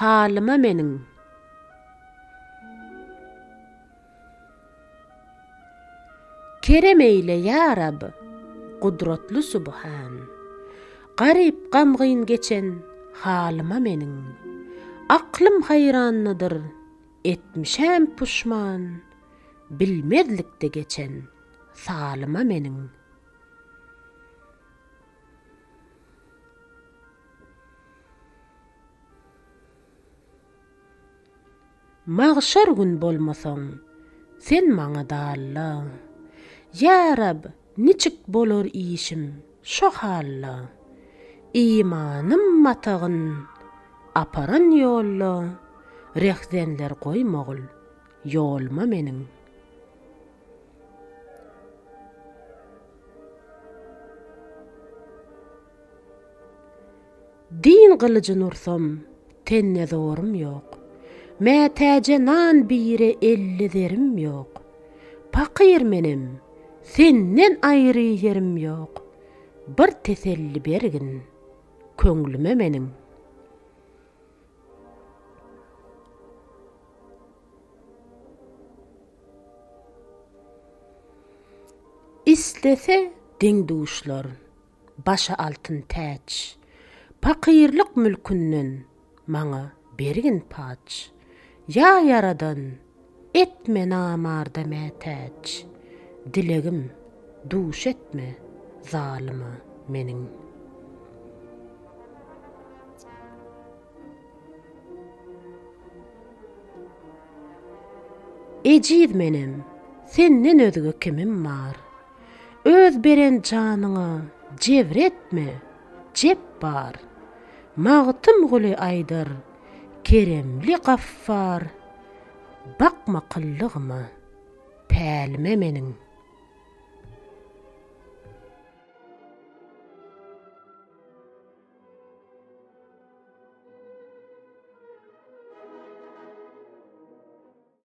halyma meniň. Kerem eýle ýa Rab, gudratly Subhan. Garyp gamgyn geçen halyma meniň. Aklym haýrandadyr, etmişem puşman, Bilmezlikde geçen salyma meniň. Magşar gün bolmasaň, sen maňa dalla. Ýa Rab, niçik bolar işim şo halla? Imanym matagyn aparan ýolda, Rehzenler goýmagyl ýoluma meniň. Din gylyjyn ursam, tende zorum ýok. Mätäje nan bire 50 zerim ýok. Pakyr menem, senden aýry ýerim ýok. Bir teselli bergin, köňlüme meniň. Islese deň-duşlar, başa altyn täç. Pakyrlyk mülkünden maňa bergin paç. Ýa Ýaradan, etme namarda mätäç. Dilegim, duş etme zalyma meniň. Ejiz menem, senden özge kimim bar? Öz beren janyňa jebr etme, Jepbar! Magtymguly aýdar, keremli Gaffar, Bakma kyllygyma, pälime meniň.